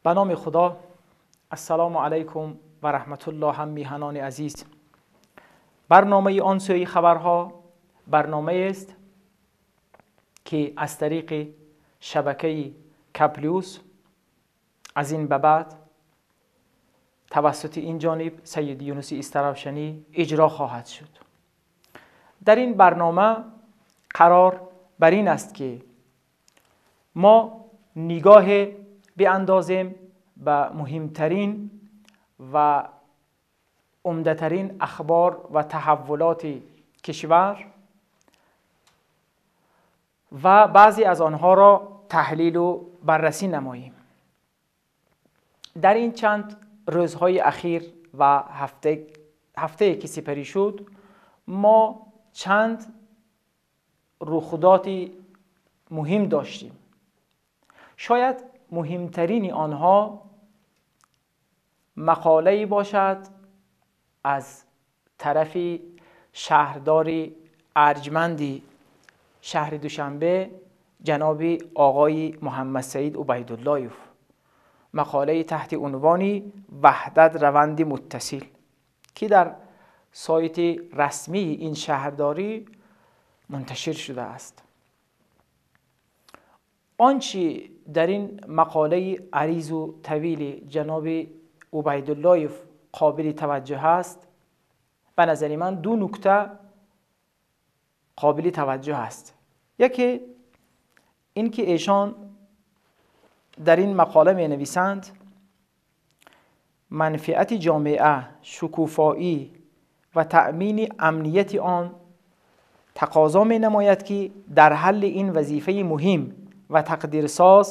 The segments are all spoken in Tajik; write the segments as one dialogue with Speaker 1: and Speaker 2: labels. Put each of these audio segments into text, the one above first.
Speaker 1: Ба номи Худо, ассалому алайкум ва раҳматуллоҳ, ҳам миҳанони азиз. Барномаи он сӯи хабарҳо барномаест, ки аз тариқи шабакаи Каплюс аз ин ба баъд тавассути ин ҷониб Сайид Юнуси Истаравшанӣ иҷро хоҳад шуд. Дар ин барнома қарор бар ин аст, ки мо нигоҳе биандозем ба муҳимтарин ва умдатарин ахбор ва таҳаввулоти кишвар ва баъзе аз онҳоро таҳлилу баррасӣ намоем. Дар ин чанд рӯзҳои ахир ва ҳафтае ки сипарӣ шуд, мо чанд рухдоди муҳим доштем. Шояд муҳимтарини онҳо мақолае бошад аз тарафи шаҳрдори арҷманди шаҳри Душанбе, ҷаноби оғои Муҳаммадсаид Убайдуллоев, мақолаи таҳти унвони «Ваҳдат раванди муттасил», ки дар сайти расмии ин шаҳрдорӣ мунташир шудааст. Он чи дар ин мақолаи аризу тавили ҷаноби Убайдуллоев қобили таваҷҷӯҳ аст, ба назари ман ду нукта қобили таваҷҷӯҳ аст. Яке ин ки эшон дар ин мақола менависанд: манфиати ҷомеа, шукуфоӣ ва таъмини амнияти он тақозо менамояд, ки дар ҳалли ин вазифаи муҳим ва тақдирсоз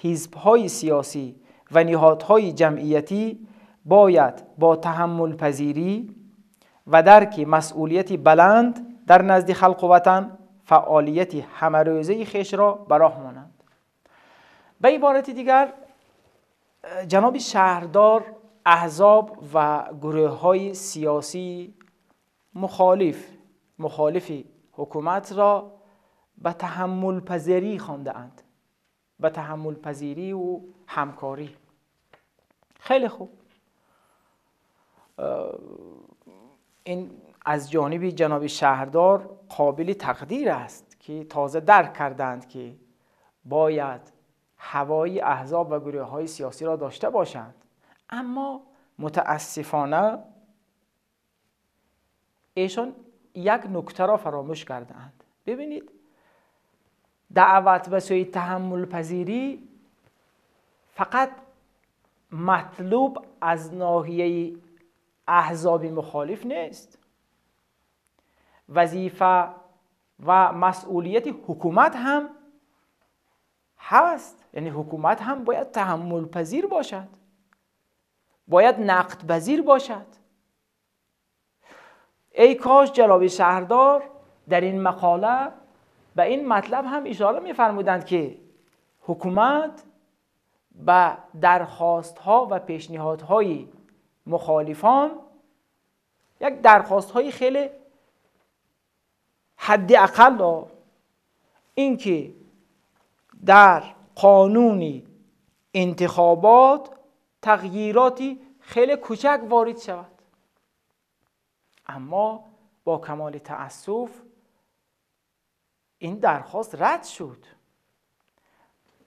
Speaker 1: ҳизбҳои сиёсӣ ва ниҳодҳои ҷамъиятӣ бояд бо таҳаммулпазирӣ ва дарки масъулияти баланд дар назди халқу ватан фаъолияти ҳамарӯзаи хешро ба роҳ монанд. Ба иборати дигар, ҷаноби шаҳрдор аҳзоб ва гурӯҳҳои сиёсии мухолифи ҳукуматро ба таҳаммулпазирӣ хондаанд, ба таҳаммулпазириву ҳамкорӣ. Хеле хуб, ин аз ҷониби ҷаноби шаҳрдор қобили тақдир аст, ки тоза дарк карданд, ки бояд ҳавои аҳзоб ва гурӯҳҳои сиёсиро дошта бошанд. Аммо мутаассифона эшон як нуктаро фаромӯш кардаанд. Бибинед, даъват ба сӯи таҳаммулпазирӣ фақат матлуб аз ноҳияи аҳзоби мухолиф нест. Вазифа ва масъулияти ҳукумат ҳам ҳаст. Яъне ҳукумат ҳам бояд таҳаммулпазир бошад, бояд нақдпазир бошад. Эй кош ҷаноби шаҳрдор дар ин мақола ба ин матлаб ҳам ишора мефармуданд, ки ҳукумат ба дархостҳо ва пешниҳодҳои мухолифон як дархостҳои хеле ҳадди ақалло ин ки дар қонуни интихобот тағйироти хеле кӯчак ворид шавад. Аммо бо камоли таассуф ин дархост рад шуд.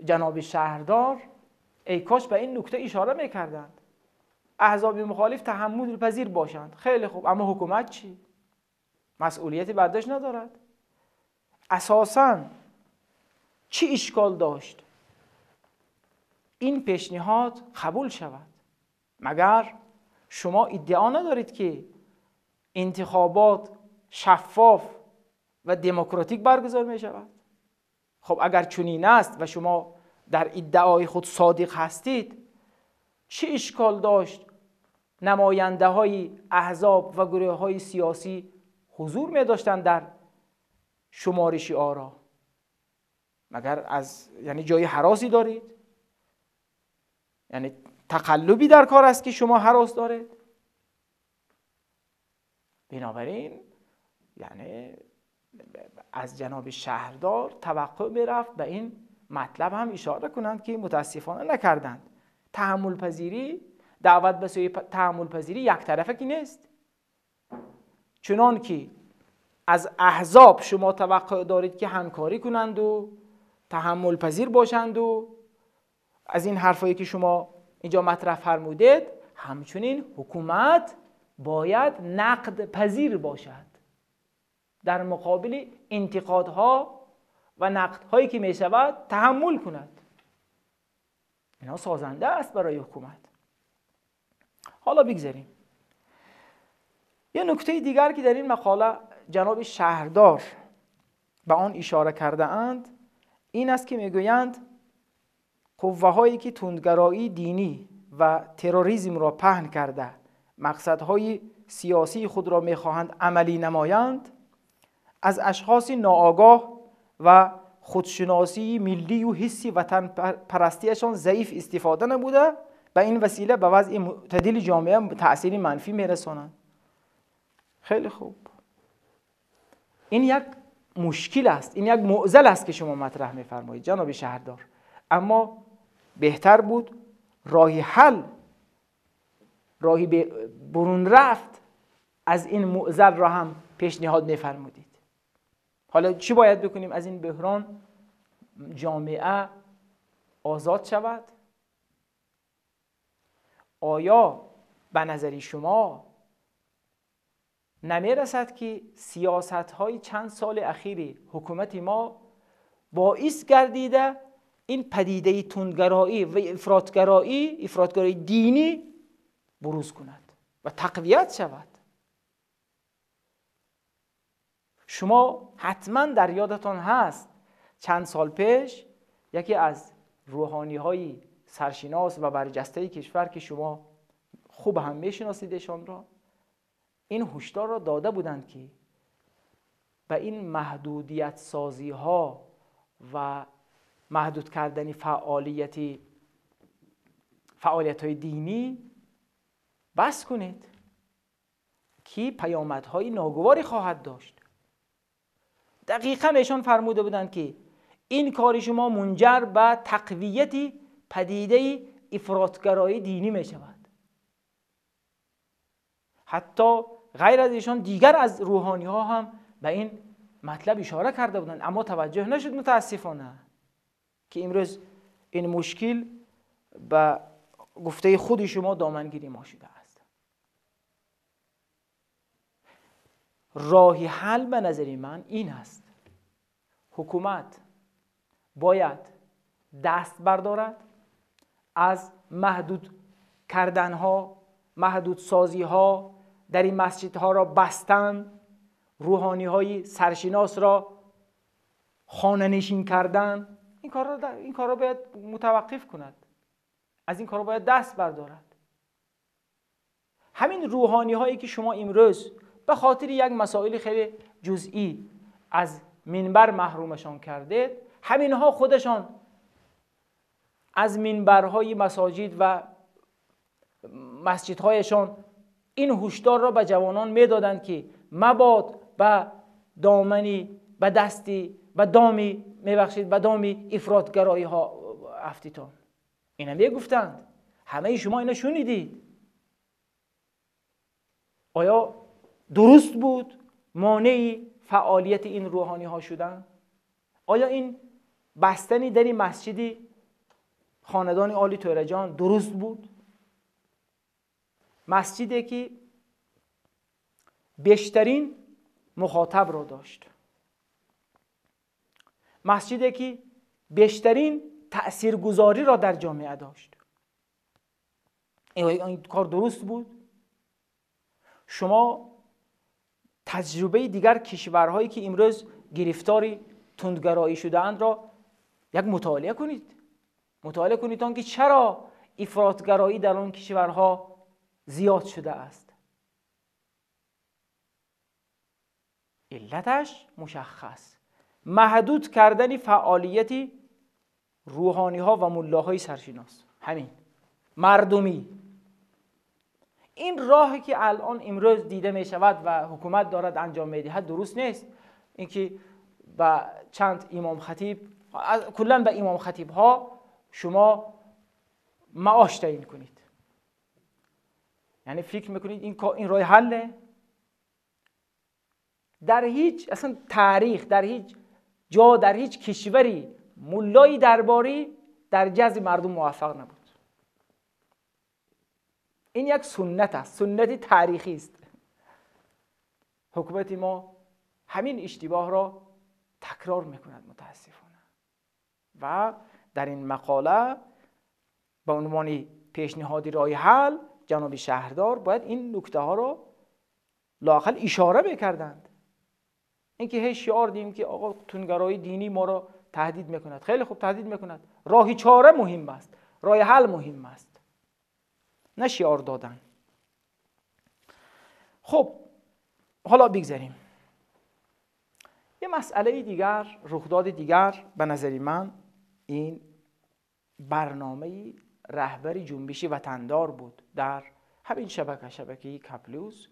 Speaker 1: Ҷаноби шаҳрдор эй кош ба ин нукта ишора мекарданд. Аҳзоби мухолиф таҳаммулпазир бошанд, хеле хуб, аммо ҳукумат чӣ? Масъулияти бардошт надорад. Асосан чӣ ишкол дошт ин пешниҳод қабул шавад? Магар шумо иддао надоред, ки интихобот шаффоф ва демократик баргузор мешавад? Хуб, агар чунин аст ва шумо дар иддаои худ содиқ ҳастед, чӣ ишкол дошт намояндаҳои аҳзоб ва гурӯҳҳои сиёсӣ ҳузур медоштанд дар шумориши оро? Магар аз яъне ҷои ҳаросе доред? Яъне тақаллубе дар кор аст, ки шумо ҳарос доред? Бинобар ин яъне аз ҷаноби шаҳрдор таваққӯъ мерафт ба ин матлаб ҳам ишора кунанд, ки мутаассифона накарданд. تحمل پذیری، دعوت به سوی تحمل پذیری یک طرفه که نیست. چنان که از احزاب شما توقع دارید که همکاری کنند و تحمل پذیر باشند و از این حرفایی که شما اینجا مطرح فرمودید، همچنین حکومت باید نقد پذیر باشد در مقابل انتقادها و نقدهایی که می شود تحمل کند. اینا سازنده است برای حکومت. حالا بگذاریم. یه نکته دیگر که در این مقاله جناب شهردار به آن اشاره کرده اند این است که میگویند قوه هایی که تندگرایی دینی و تروریسم را پهن کرده مقصدهای سیاسی خود را میخواهند عملی نمایند، از اشخاص ناآگاه و خودشناسی ملی و حسی وطن پرستیشان ضعیف استفاده نبوده، به این وسیله به وضع معتدل جامعه تأثیر منفی میرسانند. خیلی خوب، این یک مشکل است، این یک معضل است که شما مطرح میفرمایید جناب شهردار، اما بهتر بود راه حل، راهی برون رفت از این معضل را هم پیشنهاد میفرمودید. حالا چی باید بکنیم از این بحران جامعه آزاد شود؟ آیا به نظر شما نمیرسد که سیاست های چند سال اخیری حکومت ما باعث گردیده این پدیده تندگرایی و افراطگرایی دینی بروز کند و تقویت شود؟ شما حتما در یادتان هست چند سال پیش یکی از روحانی های سرشناس و برجسته کشور که شما خوب هم میشناسیدشان را، این هشدار را داده بودند که به این محدودیت سازی ها و محدود کردن فعالیت های دینی بس کنید که پیامدهای ناگواری خواهد داشت. دقیقاً ایشان فرموده بودند که این کار شما منجر به تقویت پدیده افراطگرایی دینی می شود. حتی غیر از ایشان دیگر از روحانی ها هم به این مطلب اشاره کرده بودند، اما توجه نشد متاسفانه که امروز این مشکل به گفته خود شما دامنگیری ما شده است. راه حل به نظر من این است: حکومت باید دست بردارد از محدود کردنها، محدود سازیها، در این مسجدها را بستن، روحانی های سرشناس را خانه نشین کردن. این کار را باید متوقف کند، از این کار را باید دست بردارد. همین روحانی هایی که شما امروز به خاطر یک مسائل خیلی جزئی از منبر محرومشان کردید، همینها خودشان از منبرهای مساجد و مسجدهایشان این هشدار را به جوانان میدادند که مباد به دامنی، به دستی، به دامی، میبخشید، به دامی افراطگرایی ها افتیتان. اینا میگفتند. همه شما اینا شنیدید. آیا درست بود مانع فعالیت این روحانی ها شدن؟ آیا این بستنی در این مسجدی خاندان آل تورجان درست بود؟ مسجدی که بیشترین مخاطب را داشت، مسجدی که بیشترین تاثیرگذاری را در جامعه داشت، این کار درست بود؟ شما تجربه دیگر کشورهایی که امروز گرفتار تندگرایی شده‌اند را یک مطالعه کنید. مطالعه کنید آن که چرا افراطگرایی در آن کشورها زیاد شده است. علتش مشخص، محدود کردن فعالیت روحانی ها و ملاهای سرشناس، همین مردمی. این راهی که الان امروز دیده می شود و حکومت دارد انجام می دهد درست نیست. اینکه به چند امام خطیب، کلا به امام خطیب ها شما معاش تعیین کنید. یعنی فکر میکنید این راه حله؟ در هیچ اصلا تاریخ، در هیچ جا، در هیچ کشوری ملای درباری در جذب مردم موفق نبود. این یک سنت است، سنتی تاریخی است. حکومت ما همین اشتباه را تکرار میکند متاسفانه. و در این مقاله به عنوان پیشنهاد راه حل جناب شهردار باید این نکته ها را لااقل اشاره میکردند. اینکه هی شعار دیم که آقا تندگرایی دینی ما را تهدید میکند، خیلی خوب تهدید میکند، راه چاره مهم است، راه حل مهم است، نه شعار دادن. خب حالا بگذاریم. یه مسئله دیگر، رخداد دیگر به نظر من این برنامه رهبر جنبش وطندار بود در همین شبکه کپلوس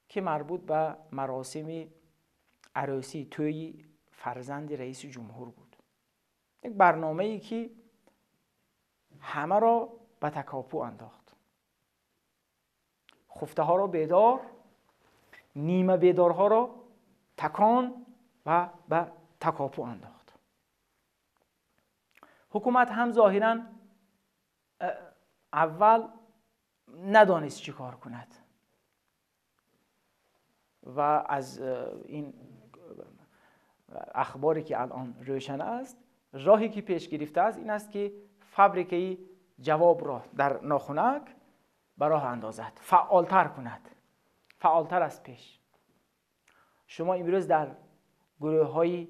Speaker 1: که مربوط به مراسم عروسی توی فرزند رئیس جمهور بود. یک برنامه‌ای که همه را به تکاپو انداخت، خفته ها را بیدار، نیمه بیدارها را تکان و به تکاپو انداخت. حکومت هم ظاهراً اول ندانست چی کار کند و از این اخباری که الان روشن است، راهی که پیش گرفته است این است که فابریکه جواب را در ناخنک به راه اندازد، فعالتر کند، فعالتر از پیش. شما امروز در گروه های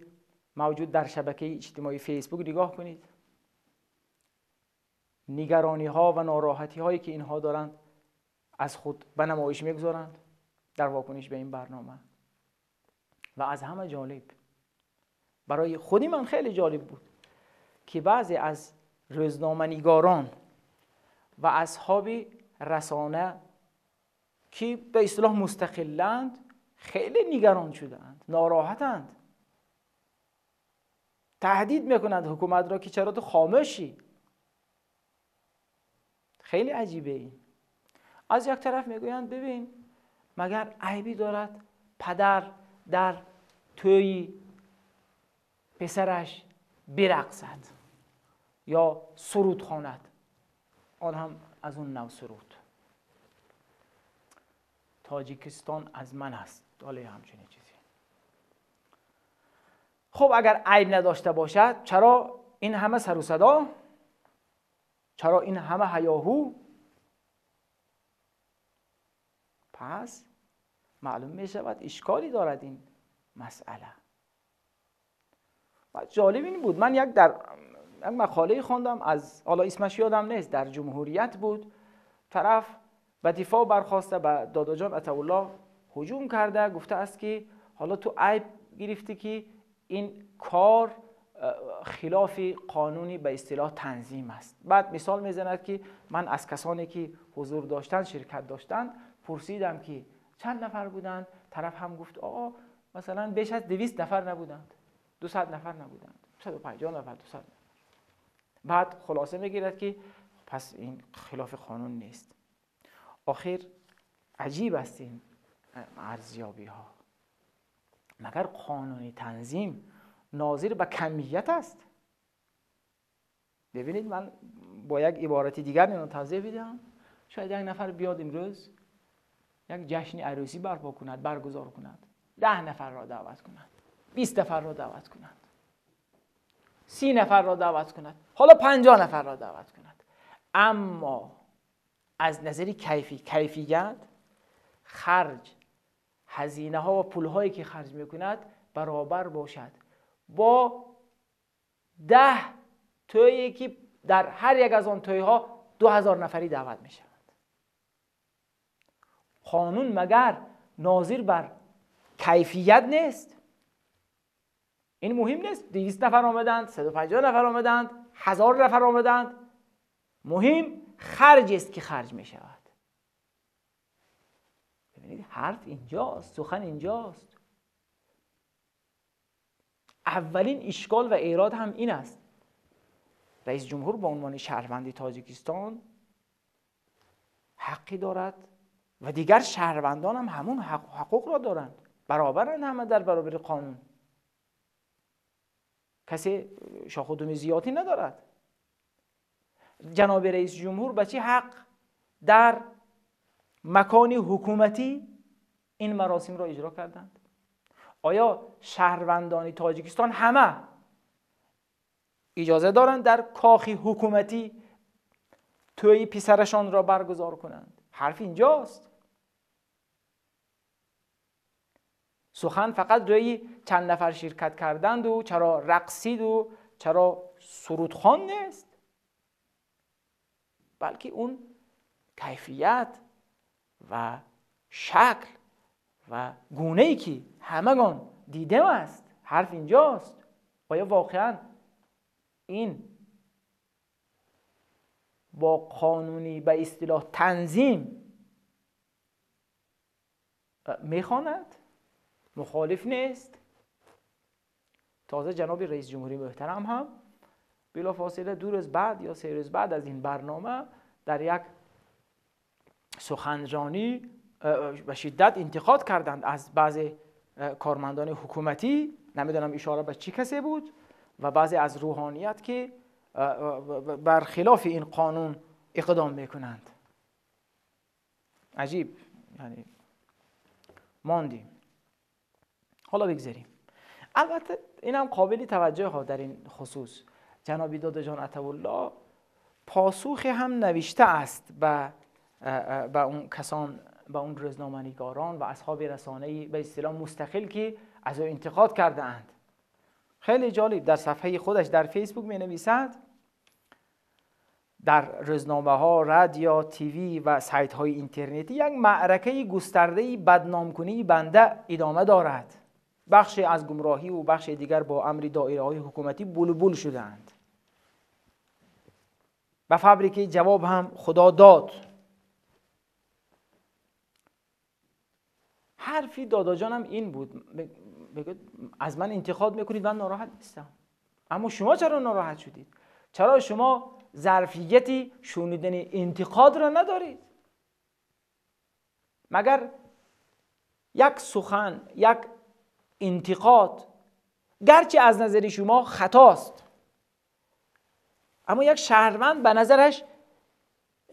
Speaker 1: موجود در شبکه اجتماعی فیسبوک نگاه کنید، نگرانی ها و ناراحتی هایی که اینها دارند از خود به نمایش میگذارند در واکنش به این برنامه. و از همه جالب، برای خودی من خیلی جالب بود که بعضی از روزنامه‌نگاران و اصحاب رسانه که به اصطلاح مستقلند خیلی نگران شدند، ناراحتند، تهدید میکنند حکومت را که چرا تو خاموشی. خیلی عجیبه این. از یک طرف میگویند ببین مگر عیبی دارد پدر در توی پسرش برقصد یا سرود خواند، آن هم از اون نوع سرود، تاجیکستان از من است، حالا همچنین چیزی. خب اگر عیب نداشته باشد چرا این همه سر و صدا، چرا این همه هیاهو؟ پس معلوم می شود اشکالی دارد این مسئله. و جالب این بود، من یک مقاله خواندم از، حالا اسمش یادم نیست، در جمهوریت بود، طرف به دفاع برخواسته به داداجان عطاالله هجوم کرده، گفته است که حالا تو عیب گرفتی که این کار خلاف قانونی به اصطلاح تنظیم است. بعد مثال میزند که من از کسانی که حضور داشتند، شرکت داشتند، پرسیدم که چند نفر بودند، طرف هم گفت آقا مثلا بیش از 200 نفر نبودند، 200 نفر نبودند، 150 نفر، 200 نفر. بعد خلاصه میگیرد که پس این خلاف قانون نیست. آخر عجیب است این ارزیابی ها. مگر قانون تنظیم ناظر به کمیت است؟ ببینید من با یک عبارت دیگر اینو توضیح بدم. شاید یک نفر بیاد امروز یک جشن عروسی برپا کند، برگزار کند، 10 نفر را دعوت کند، 20 نفر را دعوت کند، 30 نفر را دعوت کند، حالا 50 نفر را دعوت کند، اما از نظر کیفیت خرج، هزینه ها و پول هایی که خرج میکند برابر باشد با 10 تویی که در هر یک از آن تویی ها 2000 نفری دعوت می شود. قانون مگر ناظر بر کیفیت نیست؟ این مهم نیست. 200 نفر آمدند، 150 نفر آمدند، 1000 نفر آمدند، مهم خرج است که خرج می شود. ببینید حرف اینجاست، سخن اینجاست. اولین اشکال و ایراد هم این است. رئیس جمهور به عنوان شهروند تاجیکستان حقی دارد و دیگر شهروندان هم همون حقوق را دارند، برابرند همه در برابر قانون. کسی شاخ و دم زیادی ندارد. جناب رئیس جمهور به چه حق در مکان حکومتی این مراسم را اجرا کردند؟ آیا شهروندان تاجیکستان همه اجازه دارند در کاخ حکومتی توی پسرشان را برگزار کنند؟ حرف اینجاست. سخن فقط روی چند نفر شرکت کردند و چرا رقصید و چرا سرودخوان نیست، بلکه اون کیفیت و شکل و گونه‌ای که همگان دیده است. حرف اینجاست. آیا واقعا این با قانونی به اصطلاح تنظیم میخواند؟ مخالف نیست. تازه جناب رئیس جمهوری محترم هم بلافاصله 2 روز بعد یا 3 روز بعد از این برنامه در یک سخنرانی به شدت انتقاد کردند از بعضی کارمندان حکومتی، نمیدونم اشاره به چی کسی بود، و بعضی از روحانیت که برخلاف این قانون اقدام میکنند. عجیب، یعنی ماندیم. حالا بگذاریم. البته اینم قابل توجه ها در این خصوص جناب داداجان عطاالله پاسخ هم نوشته است به اون کسان، به اون روزنامه‌نگاران و اصحاب رسانه‌ای به اصطلاح مستقل که از او انتقاد کرده اند. خیلی جالب، در صفحه خودش در فیسبوک می نویسد در روزنامه ها، رادیو، تیوی و سایت های اینترنتی یک معرکه گسترده بدنامکنی بنده ادامه دارد. بخشی از گمراهی و بخش دیگر با امر دایره های حکومتی بلبل شدند. به فبریکه جواب هم خدا داد. حرفی داداجانم این بود، از من انتقاد میکنید من ناراحت نیستم، اما شما چرا ناراحت شدید؟ چرا شما ظرفیتی شنیدن انتقاد را ندارید؟ مگر یک سخن، یک انتقاد گرچه از نظر شما خطاست، اما یک شهروند به نظرش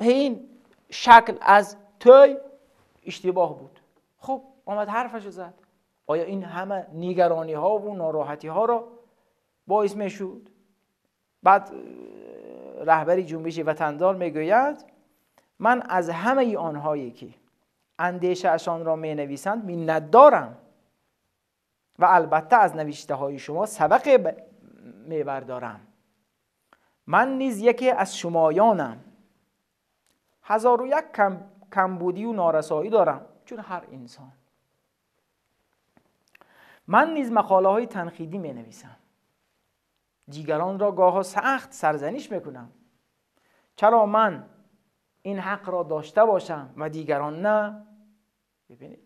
Speaker 1: این شکل از توی اشتباه بود، خب آمد حرفش زد. آیا این همه نگرانی ها و ناراحتی ها را باعث می شد؟ بعد رهبری جنبش وطندار میگوید من از همه آنهایی که اندیشه اشان را می نویسند منت دارم و البته از نوشته های شما سبق می بردارم. من نیز یکی از شمایانم، 1001 کمبودی و نارسایی دارم چون هر انسان. من نیز مقاله های تنقیدی می نویسم، دیگران را گاها سخت سرزنش میکنم. چرا من این حق را داشته باشم و دیگران نه؟ ببینید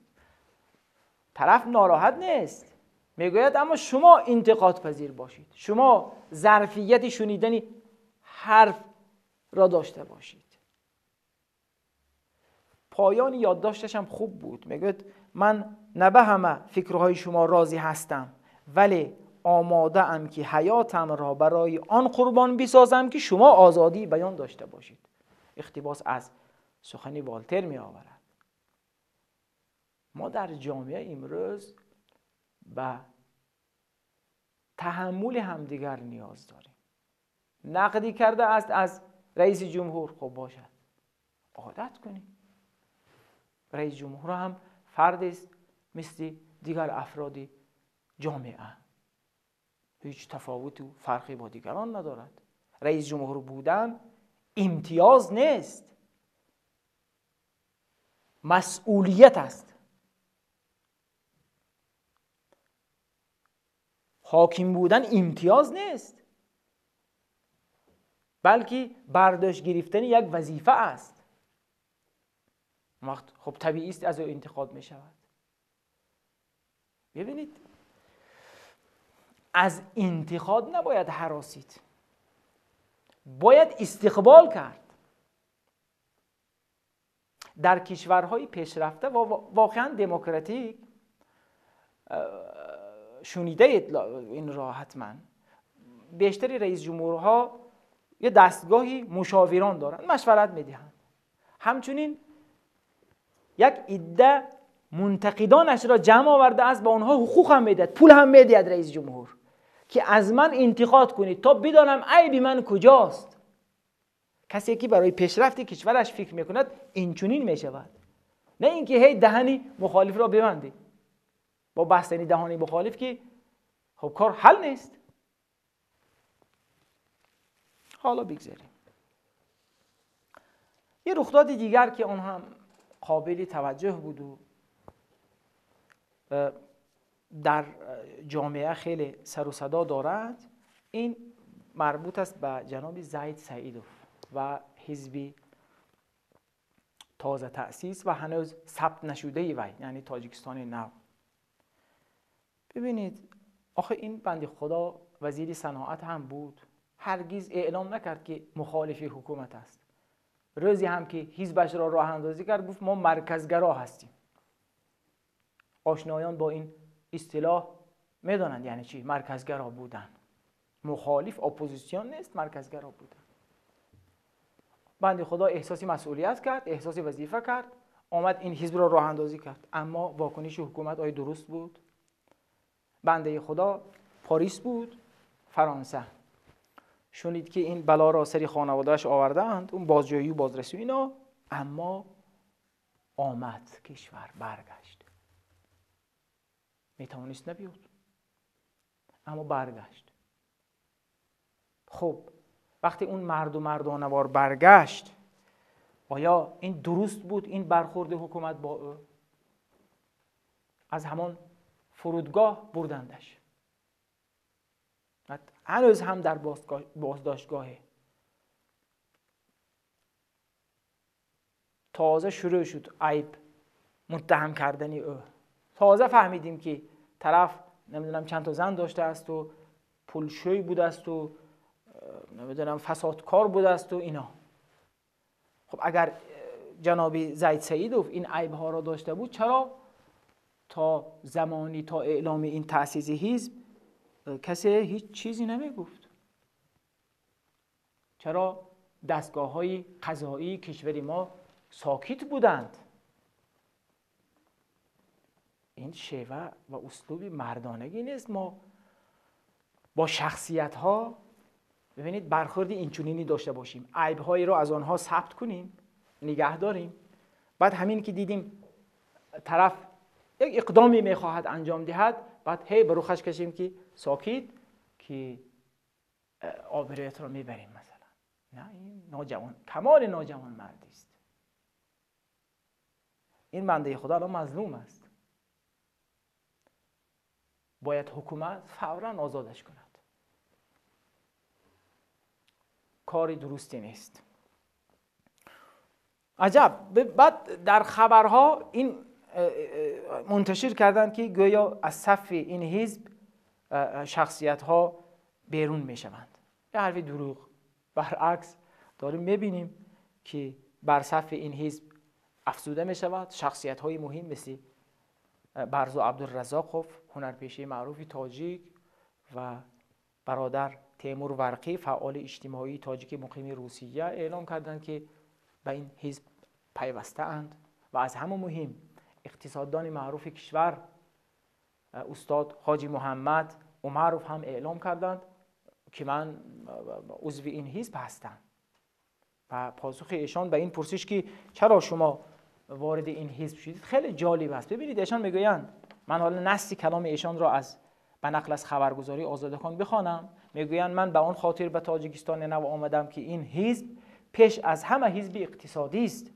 Speaker 1: طرف ناراحت نیست، میگوید اما شما انتقاد پذیر باشید، شما ظرفیت شنیدن حرف را داشته باشید. پایان یادداشتش هم خوب بود، میگوید من نه به همه فکرهای شما راضی هستم، ولی آماده ام که حیاتم را برای آن قربان بسازم که شما آزادی بیان داشته باشید. اقتباس از سخن والتر می آورد. ما در جامعه امروز به تحمل همدیگر نیاز داریم. نقدی کرده است از رئیس جمهور، خب باشد، عادت کنیم. رئیس جمهور هم فرد است مثل دیگر افراد جامعه، هیچ تفاوت و فرقی با دیگران ندارد. رئیس جمهور بودن امتیاز نیست، مسئولیت است. حاکم بودن امتیاز نیست، بلکه برداشت گرفتن یک وظیفه است. وقت خب طبیعی است از او انتقاد می شود. ببینید از انتقاد نباید هراسید. باید استقبال کرد. در کشورهای پیشرفته و واقعا دموکراتیک شنیده این را حتما بیشتری رئیس جمهورها یه دستگاهی مشاوران دارند، مشورت میدهند. همچنین یک عده منتقدانش را جمع آورده است، با آنها حقوق هم میدهد، پول هم میدهد رئیس جمهور که از من انتقاد کنید تا بدانم عیب من کجاست. کسی که برای پیشرفت کشورش فکر میکند اینچنین میشود، نه اینکه هی دهنی مخالف را ببندی. با بستنی دهانی مخالف که خب کار حل نیست. حالا بگذاریم. یه رخداد دیگر که اون هم قابل توجه بود و در جامعه خیلی سر و صدا دارد، این مربوط است به جناب زید سعیدوف و حزب تازه تأسیس و هنوز ثبت نشده وی، یعنی تاجیکستان نو. ببینید آخه این بند خدا وزیر صنعت هم بود، هرگز اعلام نکرد که مخالف حکومت است. روزی هم که حزبش را راه اندازی کرد گفت ما مرکزگرا هستیم. آشنایان با این اصطلاح میدانند یعنی چی مرکزگرا بودن. مخالف اپوزیسیون نیست، مرکزگرا بودن. بنده خدا احساس مسئولیت کرد، احساس وظیفه کرد، آمد این حزب را راه اندازی کرد. اما واکنش حکومت آیا درست بود؟ بنده خدا پاریس بود، فرانسه. شنید که این بلا را سری خانواده‌اش آوردند، اون بازجویی و بازرسی اینا، اما آمد کشور، برگشت. میتوانست نبیاد، اما برگشت. خب وقتی اون مرد و مردانوار برگشت، آیا این درست بود این برخورد حکومت با او؟ از همان فرودگاه بردندش، هنوز هم در بازداشتگاهه. تازه شروع شد عیب متهم کردنی او. تازه فهمیدیم که طرف نمیدونم چند تا زن داشته است و پولشوی بوده است و نمیدونم فسادکار بوده است و اینا. خب اگر جناب زید سعیدوف این عیب ها را داشته بود، چرا تا زمانی تا اعلام این تأسیس حزب کسی هیچ چیزی نمیگفت؟ چرا دستگاه های قضایی کشور ما ساکت بودند؟ این شیوه و اسلوب مردانگی نیست. ما با شخصیت ها ببینید برخورد اینچنینی داشته باشیم، عیب هایی رو از آنها ثبت کنیم، نگه داریم، بعد همین که دیدیم طرف یک اقدامی میخواهد انجام دهد، بعد هی به روخش کشیم که ساکت که آبرویت رو میبریم مثلا. نه، این ناجوان، کمال ناجوان مردی است. این بنده خدا الان مظلوم است، باید حکومت فوراً آزادش کند. کاری درستی نیست. عجب. بعد در خبرها این منتشر کردند که گویا از صف این حزب شخصیت ها بیرون می شوند. یه حرف دروغ. برعکس داریم میبینیم که بر صف این حزب افزوده می شود شخصیت های مهم مثل برزو عبدالرزاقوف، هنرپیشه معروف تاجیک، و برادر تیمور ورقی، فعال اجتماعی تاجیک مقیم روسیه، اعلام کردند که به این حزب پیوسته اند. و از همه مهم اقتصاددان معروف کشور استاد حاجی محمد عمروف هم اعلام کردند که من عضو این حزب هستم. و پاسخ ایشان به این پرسش که چرا شما وارد این حزب شدید خیلی جالب است. ببینید ایشان میگویند، من حالا نص کلام ایشان را از به نقل از خبرگزاری آزادگان بخوانم، میگویند من به آن خاطر به تاجیکستان نو آمدم که این حزب پیش از همه حزب اقتصادی است.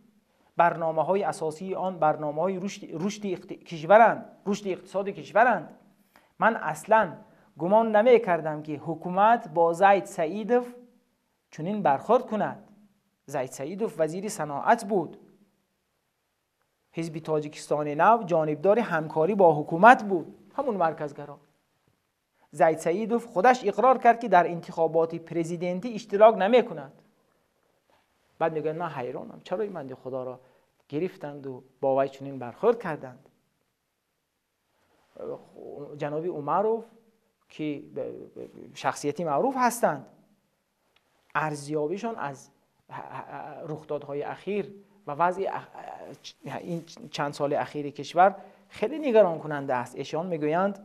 Speaker 1: برنامه‌های اساسی آن برنامه‌های رشد کشورند، رشد اقتصاد کشورند. من اصلاً گمان نمی کردم که حکومت با زید سعیدوف چنین برخورد کند. زید سعیدوف وزیر صنعت بود. حزب تاجیکستان نو جانبدار همکاری با حکومت بود، همون مرکزگرا. Зайд Саидов худаш иқрор кард, ки дар интихоботи президентӣ иштирок намекунад. Баъд мегӯяд: ман ҳайронам, чаро ин банди худоро гирифтанду бо вай чунин бархӯрд карданд. Ҷаноби Умаров, ки шахсияти маъруф ҳастанд, арзёбишон аз рухдодҳои ахир ва вазъи ин чанд соли ахири кишвар хеле нигаронкунанда аст. Эшон мегӯянд: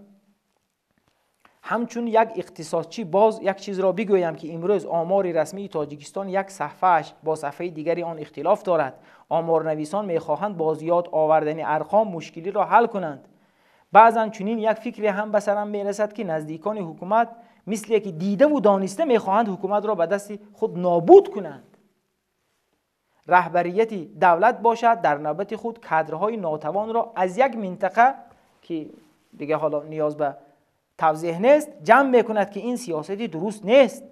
Speaker 1: ҳамчун як иқтисодчӣ боз як чизро бигӯям, ки имрӯз омори расмии Тоҷикистон як саҳфааш бо саҳфаи дигари он ихтилоф дорад. Оморнависон мехоҳанд бо зиёд овардани арқом мушкилиро ҳал кунанд. Баъзан чунин як фикре ҳам ба сарам мерасад, ки наздикони ҳукумат мисле ки дидаву дониста мехоҳанд ҳукуматро ба дасти худ нобуд кунанд. Раҳбарияти давлат бошад, дар навбати худ кадрҳои нотавонро аз як минтақа, ки дига ҳоло ниёз ба тавзеҳ нест, ҷамъ мекунад, ки ин сиёсати дуруст нест.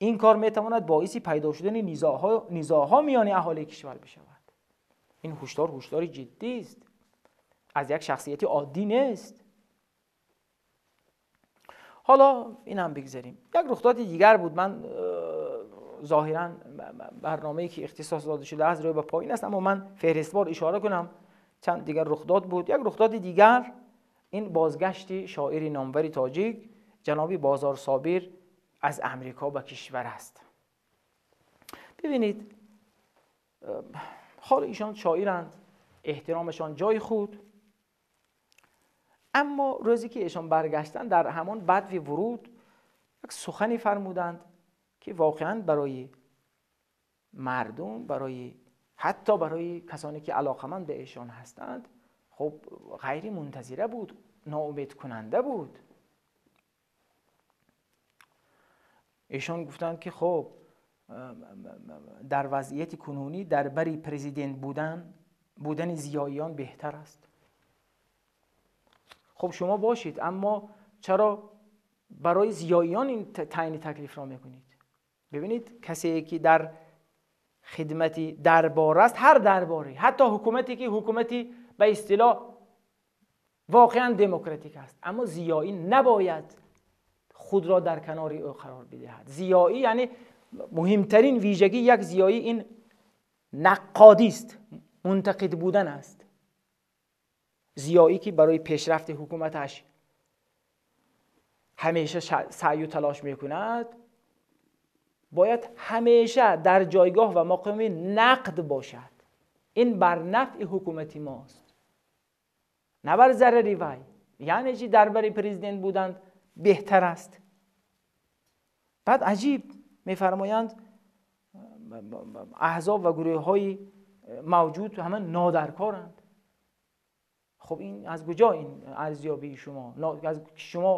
Speaker 1: Ин кор метавонад боиси пайдо шудани низоъҳо миёни аҳолии кишвар бишавад. Ин ҳушдор ҳушдори ҷиддист, аз як шахсияти оддӣ нест. Ҳоло ин ҳам бигзарем. Як рухдоди дигар буд. Ман зоҳиран барномае ки ихтисос дода шудааст рӯй ба поин аст, аммо ман феҳриствор ишора кунам, чанд дигар рухдод буд. Як рухдоди дигар ин бозгашти шоири номвари тоҷик ҷаноби Бозор Собир аз Амрико ба кишвар аст. Бибинед, ҳоло ишон шоиранд, эҳтиромашон ҷои худ, аммо рӯзе ки эшон баргаштанд, дар ҳамон бадви вуруд як сухане фармуданд, ки воқеан барои мардум, барои ҳатто барои касоне ки алоқаманд ба эшон ҳастанд, хуб ғайри мунтазира буд, ноумедкунанда буд. Эшон гуфтанд, ки хуб дар вазъияти кунунӣ дар бари президент будани зиёиён беҳтар аст. Хуб шумо бошед, аммо чаро барои зиёиён ин таъйини таклифро мекунед? Бибинед, касе ки дар хидмати дарбор аст, ҳар дарборе, ҳатто ҳукумате ки ҳукумати ба истилоҳ воқеан демократик аст, аммо зиёӣ набояд худро дар канори ӯ қарор бидиҳад. Зиёӣ яъне муҳимтарин вижагии як зиёӣ ин наққодист, мунтақид будан аст. Зиёӣ ки барои пешрафти ҳукуматаш ҳамеша саъю талош мекунад, бояд ҳамеша дар ҷойгоҳ ва мақоми нақд бошад. Ин бар нафъи ҳукумати мост, на бар зарари вай. Яъне чи дар бари президент буданд беҳтар аст. Баъд аҷиб мефармоянд, аҳзоб ва гурӯҳҳои мавҷуд ҳама нодаркоранд. Хуб ин аз куҷо ин арзёбии шумо? Аз шумо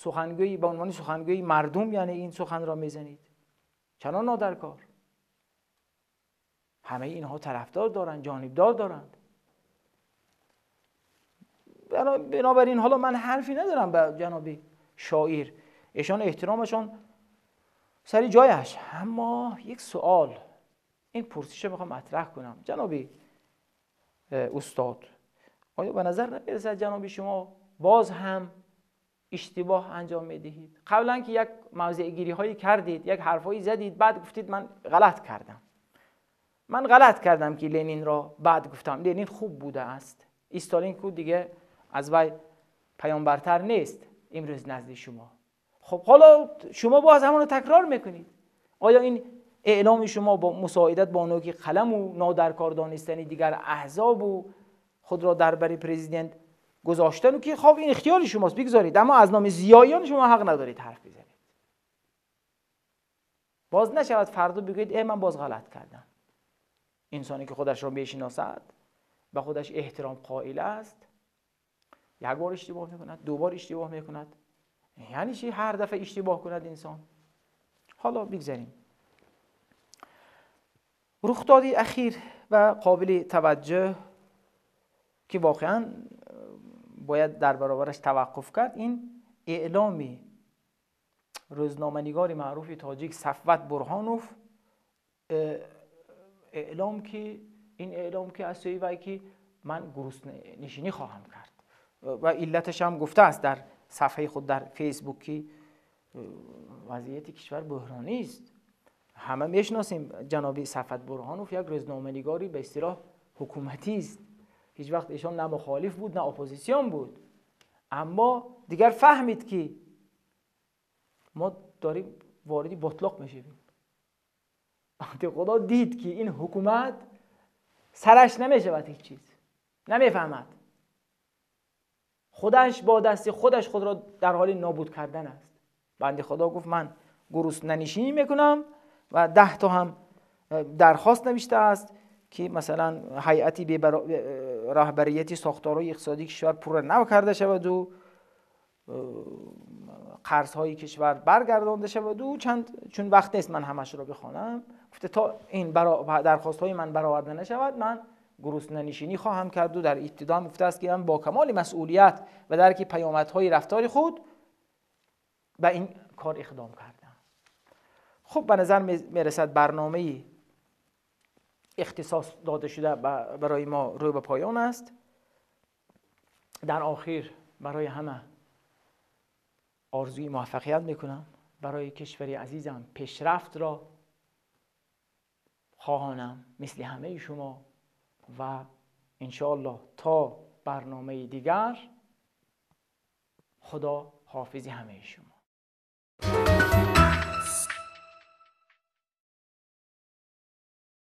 Speaker 1: сухангӯи ба унвони сухангӯи мардум, яъне ин суханро мезанед. Чаро нодаркор? Ҳамаи инҳо тарафдор доранд, ҷонибдор доранд. Бинобар ин ҳоло ман ҳарфе надорам ба ҷаноби шоир, эшон эҳтиромашон сари ҷояш. Аммо як суол, ин пурсишро мехоҳам матраҳ кунам. Ҷаноби устод, оё ба назар намерасад ҷаноби шумо боз ҳам иштибоҳ анҷом медиҳед? Қаблан ки як мавзеъгириҳое кардед, як ҳарфҳое задед, баъд гуфтед ман ғалат кардам. Ман ғалат кардам ки Ленинро баъд гуфтам. Ленин хуб будааст. Сталин ку диге аз вай паёмбартар нест имрӯз назди шумо. Хуб ҳоло шумо боз ҳамонро такрор мекунед. Оё ин эъломи шумо бо мусоидат бо нӯки қаламу нодаркор донистани дигар аҳзобу худро дар бари президент гузоштану ки хоб ин ихтиёри шумост, бигзоред, аммо аз номи зиёиён шумо ҳақ надоред ҳарф бизанед. Боз нашавад фардо бигӯед ман боз ғалат кардам. Инсоне ки худашро мешиносад, ба худаш эҳтиром қоил аст, як бор иштибоҳ мекунад, ду бор иштибоҳ мекунад. Яъне чи ҳар дафъа иштибоҳ кунад инсон? Ҳоло бигзарем. Рухдоди ахир ва қобили таваҷҷӯҳ ки воқеан бояд дар баробараш таваққуф кард, ин эъломи рӯзноманигори маъруфи тоҷик Сафват Бурҳонов, эълом ки ин эълом ки аз сӯи вай ки ман гуруснанишинӣ хоҳам кард ва иллаташ ҳам гуфтааст дар صفحه خود در فیسبوک که وضعیت کشور بحرانی است. همه میشناسیم جناب صفت برهانوف یک روزنامه‌نگاری به اصطلاح حکومتی است. هیچ وقت ایشان نه مخالف بود نه اپوزیسیون بود، اما دیگر فهمید که ما داریم وارد بطلاق میشویم. خدا دید که این حکومت سرش نمیشود، هیچ چیز نمیفهمد، خودش با دست خودش خود را در حال نابود کردن است. بنده خدا گفت من گرسنه نشینی میکنم و 10 تا هم درخواست نوشته است که مثلا هیئتی به رهبریت ساختارهای اقتصادی کشور پوره نو کرده شود و قرض‌های کشور برگردانده شود و چند، چون وقت نیست من همش را بخوانم، گفته تا این درخواست‌های من برآورده نشود من گرسنه نشینی خواهم کرد. و در ابتدا هم گفته است که من با کمال مسئولیت و درک پیامدهای رفتار خود به این کار اقدام کردم. خب به نظر میرسد برنامه اختصاص داده شده برای ما روی به پایان است. در آخر برای همه آرزوی موفقیت میکنم، برای کشور عزیزم پیشرفت را خواهانم مثل همه شما و انشاءالله تا برنامه دیگر خدا حافظ همه شما.